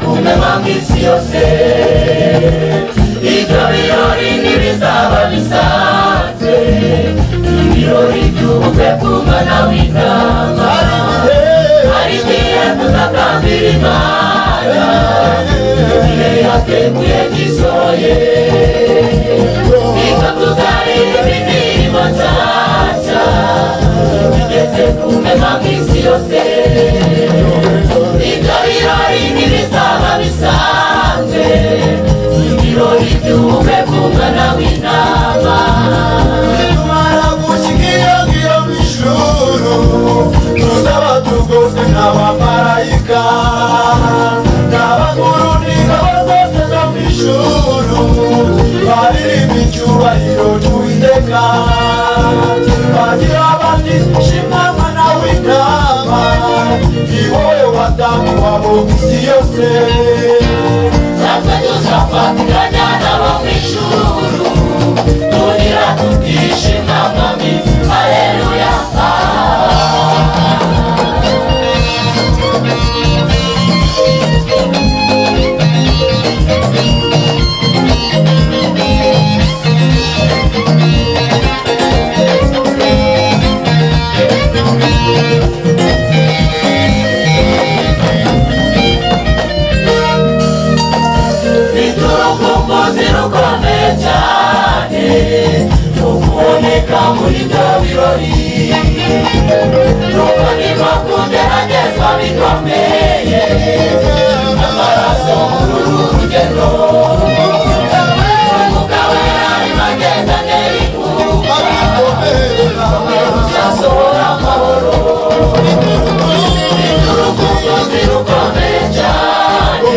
kumema mw'isi yose. Ibyo birori ntibizaba bisanzwe, ibirori by'ubukwe bw'Umwana w'Intama. Hari igihe tuzatambira Imana, igihe yateguye gisohoye. Niko tuzaririmba indirimbo nshyashya, tugeze kumema mw'isi yose. Ibyo birori ntibizaba bisanzwe, ibirori by'ubukwe bw'Umwana w'Intama. Nitumara gushika iyo ngiyo mw'ijuru, tuzaba tugoswe n'abamarayika n'abakuru n'ingabo zose zo mw'ijuru, baririmba icyubahiro cy'Uwiteka, bagira bati shimwa Mwana w'Intama, ni wowe watangiwe abo mw'isi yose. Natwe tuzafatikanya nabo mw'ijuru, tugira tuti shimwa Mwami, haleluya. Urukumbuzi rukomeye cyane rwo kuboneka muri ibyo birori, nuko ndimo kugeragezwa bikomeye amaraso muri uru rugendo. Umwuka Wera arimo agenda antera inkunga, uzasohora amahoro. Urukumbuzi rukomeye cyane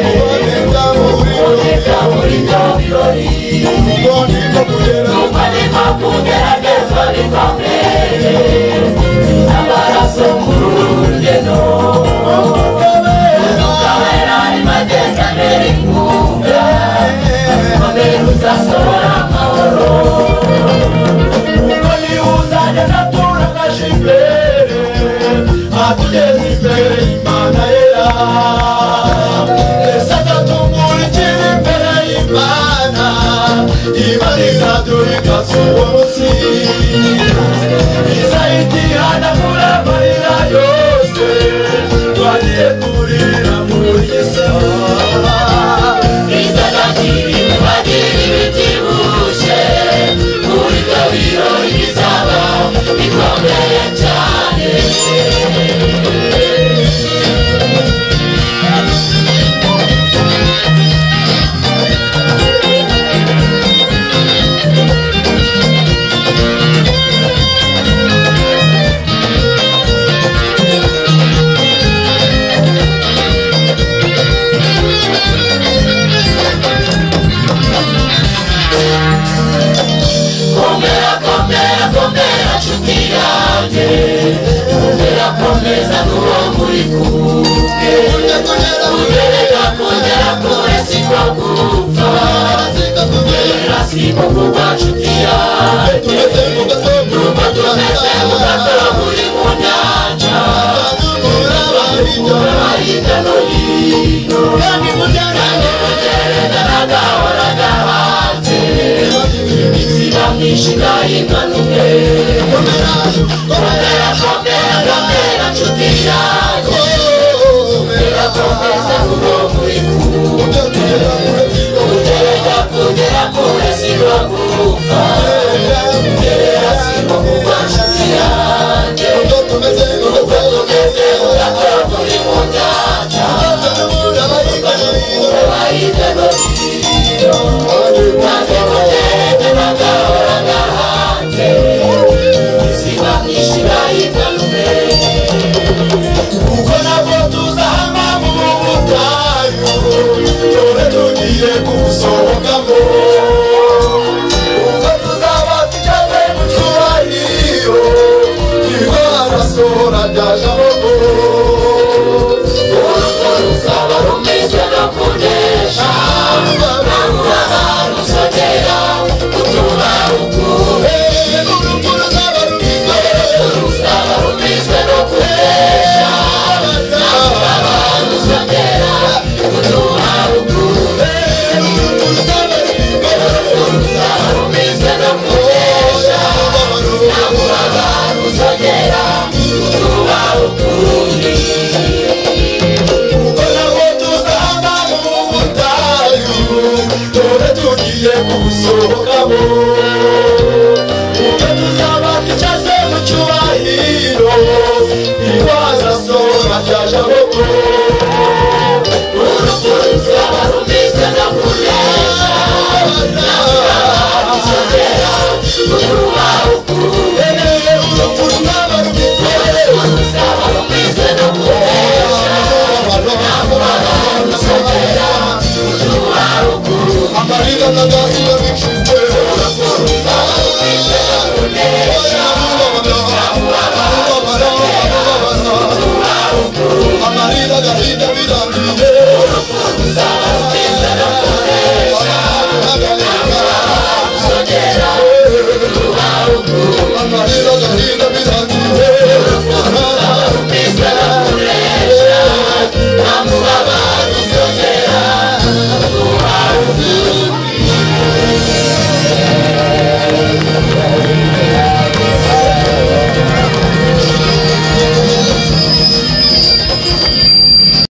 kuboneka muri ibyo birori, nuko ndimo kugeragezwa bikomeye amaraso muri uru rugendo. Umwuka Wera arimo agenda antera inkunga, komera uzasohora amahoro. Kuko niwe uzagenda aturagaje imbere, atugeza imbere y'Imana yera. Ese atatumurikira imbere y'Imana, Imana izaduha ikaze uwo munsi. Izahita ihanagura amarira yose twagiye turira muri iyi si. Ibibyibushye muri ibyo birori bizaba bikomeye cyane. Komera, komera, komera nshuti yanjye, komera, komeza n'uwo muri kumwe. Kugereka kugera kure siko gupfa, kugera siko kugwa nshuti yanjye. Nuko tumeze mu gato muri mu nyanja, turaba hirya no hino, kandi mugereza n'agahora gahanze. Imiziba myinshi ndayimanuke. Komera, komera, komera nshuti yanjye, komera, komeza n'uwo muri kumwe. Kugereka kugera kure siko gupfa, kugera siko kugwa nshuti yanjye. Nuko tumeze mu gato turi mu nyanja, turaba hirya no hino, kandi mugereze n'agahora gahanze. Imiziba myinshi ndayimanuke. Kuko nabwo tuzahama mu butayu, dore tugiye kubusohokamo. Ubwo tuzaba tugeze mu cyubahiro, nibwo hazasohora rya jambo. Urupfu ruzaba rumizwe no kunesha, nta ruzongera kutuba ukundi. Urupfu ruzaba rumizwe, Ruzaba rumizwe no kunesha, nta ruzongera kutuba Amarira n'agahinda bicitse amarira agahinda birangiye.